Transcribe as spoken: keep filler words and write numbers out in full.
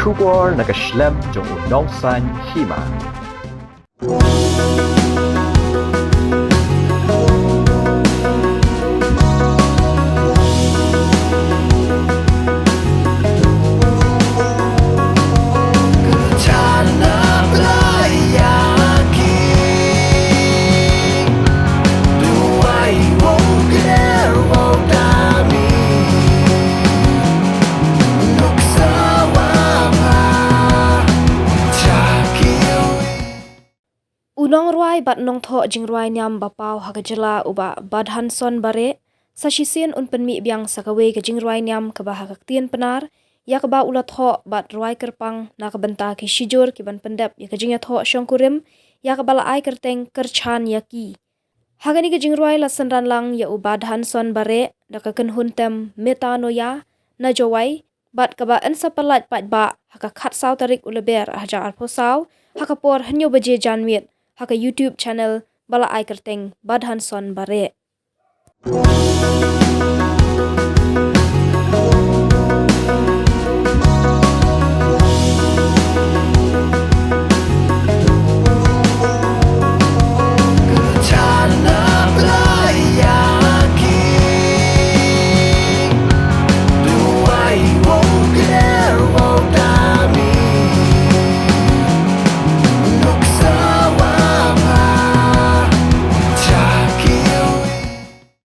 Khubor na ka shlem jong u nongsan hima. U nongrwai bad nongthoh jingrwai niam ba paw ha ka jylla u Bah Badhanson Bareh, sa shisien un pynmih biang sa kawei ka jingrwai niam kaba ha ka ktien Pnar, ïa kaba u la thoh bad rwai kyrpang na ka bynta ki shijur ki ban pyndep ïa ka jingïathoh shongkurim, ïa kaba la ai kyrteng Kyrchan ïa ki. Ha kane ka jingrwai la synran lang ïa u Badhanson Bareh da ka kynhun tem Metanoia na Jowai, bad kaba yn sa pyllait paidbah ha ka khatsaw tarik u Lber ar hajar arphew saw, ha ka por hynñiew baje janmiet, ha ka YouTube channel ba la ai kyrteng Badhanson Bareh.